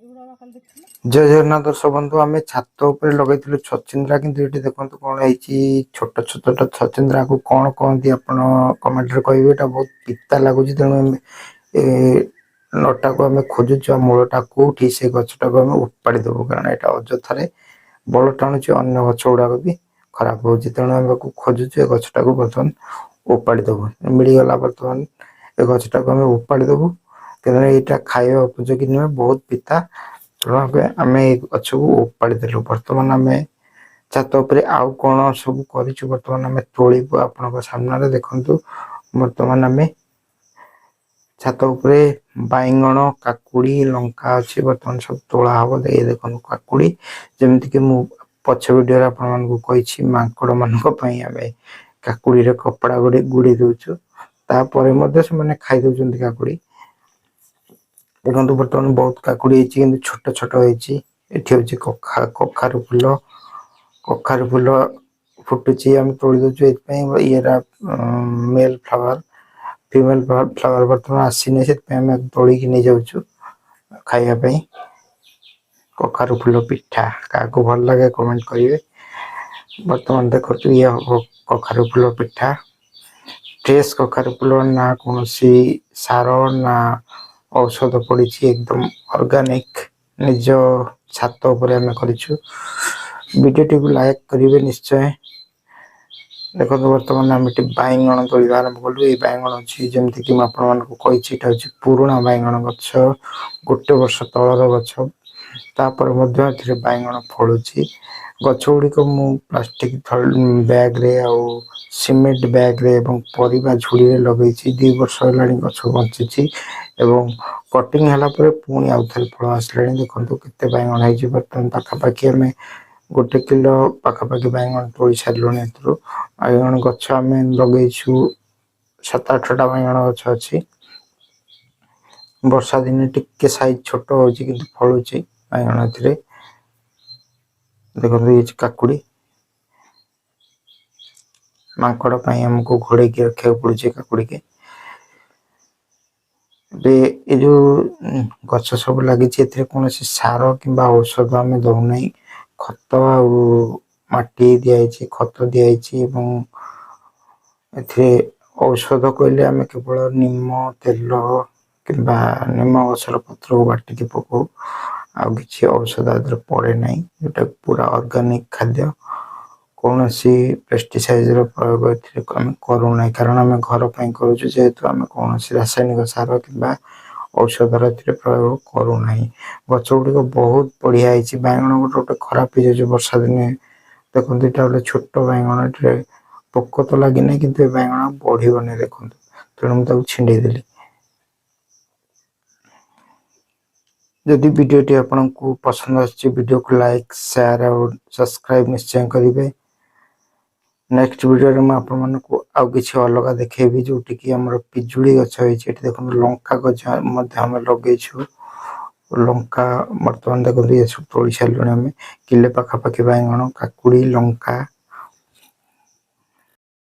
ଜୟ ଜଗନ୍ନାଥ ଦର୍ଶକ ବନ୍ଧୁ, ଆମେ ଛାତ ଉପରେ ଲଗେଇଥିଲୁ ଛଚିନ୍ଦ୍ରା। କିନ୍ତୁ ଏଠି ଦେଖନ୍ତୁ କ'ଣ ହେଇଛି। ଛୋଟ ଛୋଟ ଛଚିନ୍ଦ୍ରାକୁ କ'ଣ କହନ୍ତି, ଆପଣ କମେଣ୍ଟରେ କହିବେ। ଏଇଟା ବହୁତ ପିତା ଲାଗୁଛି। ତେଣୁ ଆମେ ଏ ଲଟାକୁ ଆମେ ଖୋଜୁଛୁ ଆଉ ମୂଳଟା କୋଉଠି, ସେ ଗଛଟାକୁ ଆମେ ଉପାଡ଼ି ଦେବୁ। କାରଣ ଏଇଟା ଅଯଥାରେ ବଳ ଟାଣୁଛି, ଅନ୍ୟ ଗଛ ଗୁଡ଼ାକ ବି ଖରାପ ହେଉଛି। ତେଣୁ ଆମେ ତାକୁ ଖୋଜୁଛୁ, ଏ ଗଛଟାକୁ ବର୍ତ୍ତମାନ ଉପାଡ଼ି ଦେବୁ। ମିଳିଗଲା। ବର୍ତ୍ତମାନ ଏ ଗଛଟାକୁ ଆମେ ଉପାଡ଼ି ଦେବୁ, କାରଣ ଏଇଟା ଖାଇବା ଉପଯୋଗୀ ନୁହେଁ, ବହୁତ ପିତା। ତେଣୁ ଆମେ ଏ ଗଛକୁ ଉପାଡ଼ି ଦେଲୁ। ବର୍ତ୍ତମାନ ଆମେ ଛାତ ଉପରେ ଆଉ କ'ଣ ସବୁ କରିଛୁ, ବର୍ତ୍ତମାନ ଆମେ ତୋଳିବୁ ଆପଣଙ୍କ ସାମ୍ନାରେ। ଦେଖନ୍ତୁ, ବର୍ତ୍ତମାନ ଆମେ ଛାତ ଉପରେ ବାଇଗଣ, କାକୁଡ଼ି, ଲଙ୍କା ଅଛି। ବର୍ତ୍ତମାନ ସବୁ ତୋଳା ହବ। ଏଇ ଦେଖନ୍ତୁ କାକୁଡ଼ି। ଯେମିତିକି ମୁଁ ପଛ ଭିଡ଼ିଓରେ ଆପଣମାନଙ୍କୁ କହିଛି, ମାଙ୍କଡ଼ ମାନଙ୍କ ପାଇଁ ଆମେ କାକୁଡ଼ିରେ କପଡ଼ା ଗୁଡ଼େଇ ଦଉଛୁ। ତାପରେ ମଧ୍ୟ ସେମାନେ ଖାଇ ଦଉଛନ୍ତି କାକୁଡ଼ି। ଦେଖନ୍ତୁ, ବର୍ତ୍ତମାନ ବହୁତ କାକୁଡ଼ି ହେଇଛି, କିନ୍ତୁ ଛୋଟ ଛୋଟ ହେଇଛି। ଏଠି ହଉଛି କଖାରୁ ଫୁଲ। କଖାରୁ ଫୁଲ ଫୁଟୁଛି, ଆମେ ତୋଳି ଦଉଛୁ ଏଥିପାଇଁ, ଇଏଟା ମେଲ୍ ଫ୍ଲାୱାର, ଫିମେଲ୍ ଫ୍ଲାୱାର ବର୍ତ୍ତମାନ ଆସିନି। ସେଥିପାଇଁ ଆମେ ତୋଳିକି ନେଇଯାଉଛୁ ଖାଇବା ପାଇଁ। କଖାରୁ ଫୁଲ ପିଠା କାହାକୁ ଭଲ ଲାଗେ, କମେଣ୍ଟ କରିବେ। ବର୍ତ୍ତମାନ ଦେଖନ୍ତୁ, ଇଏ ହବ କଖାରୁ ଫୁଲ ପିଠା। ଫ୍ରେଶ କଖାରୁ ଫୁଲ, ନା କୌଣସି ସାର ନା ଔଷଧ ପଡ଼ିଛି, ଏକଦମ ଅର୍ଗାନିକ। ନିଜ ଛାତ ଉପରେ ଆମେ କରିଛୁ। ଭିଡ଼ିଓଟିକୁ ଲାଇକ୍ କରିବେ ନିଶ୍ଚୟ। ଦେଖନ୍ତୁ, ବର୍ତ୍ତମାନ ଆମେ ଏଠି ବାଇଗଣ ତୋଳିବା ଆରମ୍ଭ କଲୁ। ଏଇ ବାଇଗଣ ଅଛି, ଯେମିତିକି ମୁଁ ଆପଣମାନଙ୍କୁ କହିଛି, ଏଇଟା ହେଉଛି ପୁରୁଣା ବାଇଗଣ ଗଛ, ଗୋଟେ ବର୍ଷ ତଳର ଗଛ। ତାପରେ ମଧ୍ୟ ଏଥିରେ ବାଇଗଣ ଫଳୁଛି। ଗଛ ଗୁଡ଼ିକ ମୁଁ ପ୍ଲାଷ୍ଟିକ ବ୍ୟାଗରେ ଆଉ ସିମେଣ୍ଟ ବ୍ୟାଗରେ ଏବଂ ପରିବା ଝୁଡ଼ିରେ ଲଗେଇଛି। 2 ବର୍ଷ ହେଲାଣି ଗଛ ବଞ୍ଚିଛି ଏବଂ କଟିଂ ହେଲା ପରେ ପୁଣି ଆଉ ଥରେ ଫଳ ଆସିଲାଣି। ଦେଖନ୍ତୁ କେତେ ବାଇଗଣ ହେଇଛି। ବର୍ତ୍ତମାନ ପାଖାପାଖି ଆମେ 1 କିଲୋ ପାଖାପାଖି ବାଇଗଣ ତୋଳି ସାରିଲୁଣି ଏଥିରୁ। ବାଇଗଣ ଗଛ ଆମେ ଲଗେଇଛୁ, 7-8ଟା ବାଇଗଣ ଗଛ ଅଛି। ବର୍ଷା ଦିନେ ଟିକେ ସାଇଜ ଛୋଟ ହେଉଛି, କିନ୍ତୁ ଫଳୁଛି ବାଇଗଣ ଏଥିରେ। ଦେଖନ୍ତୁ, ଇଏ କାକୁଡ଼ି। ମାଙ୍କଡ଼ ପାଇଁ ଆମକୁ ଘୋଡ଼େଇକି ରଖିବାକୁ ପଡୁଛି କାକୁଡ଼ିକି। ଏବେ ଏ ଯୋଉ ଗଛ ସବୁ ଲାଗିଛି, ଏଥିରେ କୌଣସି ସାର କିମ୍ବା ଔଷଧ ଆମେ ଦଉନାହିଁ। ଖତ ଆଉ ମାଟି ଦିଆହେଇଛି, ଖତ ଦିଆହେଇଛି ଏବଂ ଏଥିରେ ଔଷଧ କହିଲେ ଆମେ କେବଳ ନିମ ତେଲ କିମ୍ବା ନିମ ଗଛର ପତ୍ରକୁ ବାଟିକି ପକାଉ। ଆଉ କିଛି ଔଷଧ ଏଥିରେ ପଡ଼େ ନାହିଁ। ଯେଉଁଟା ପୁରା ଅର୍ଗାନିକ ଖାଦ୍ୟ। କୌଣସି ପେଷ୍ଟିସାଇଡ଼ର ପ୍ରୟୋଗ ଏଥିରେ ଆମେ କରୁନାହିଁ, କାରଣ ଆମେ ଘର ପାଇଁ କରୁଛୁ। ଯେହେତୁ ଆମେ କୌଣସି ରାସାୟନିକ ସାର କିମ୍ବା ଔଷଧର ଏଥିରେ ପ୍ରୟୋଗ କରୁନାହିଁ। ଗଛ ଗୁଡ଼ିକ ବହୁତ ବଢ଼ିଆ ହେଇଛି। ବାଇଗଣ ଗୋଟେ ଗୋଟେ ଖରାପ ହେଇଯାଉଛି ବର୍ଷା ଦିନେ। ଦେଖନ୍ତୁ, ଏଇଟା ଗୋଟେ ଛୋଟ ବାଇଗଣ। ଏଥିରେ ପୋକ ତ ଲାଗିନାହିଁ, କିନ୍ତୁ ଏ ବାଇଗଣ ବଢ଼ିବନି ଦେଖନ୍ତୁ। ତେଣୁ ମୁଁ ତାକୁ ଛିଣ୍ଡେଇ ଦେଲି। ଯଦି ଭିଡ଼ିଓଟି ଆପଣଙ୍କୁ ପସନ୍ଦ ଆସୁଛି, ଭିଡ଼ିଓକୁ ଲାଇକ୍, ସେୟାର ଆଉ ସବସ୍କ୍ରାଇବ୍ ନିଶ୍ଚୟ କରିବେ। ନେକ୍ସଟ ଭିଡ଼ିଓରେ ମୁଁ ଆପଣମାନଙ୍କୁ ଆଉ କିଛି ଅଲଗା ଦେଖେଇବି, ଯେଉଁଠିକି ଆମର ପିଜୁଳି ଗଛ ହେଇଛି। ଏଠି ଦେଖନ୍ତୁ, ଲଙ୍କା ଗଛ ମଧ୍ୟ ଆମେ ଲଗେଇଛୁ। ଲଙ୍କା ବର୍ତ୍ତମାନ ଦେଖନ୍ତୁ, ଏସବୁ ତୋଳି ସାରିଲୁଣି ଆମେ କିଲେ ପାଖାପାଖି ବାଇଗଣ, କାକୁଡ଼ି, ଲଙ୍କା।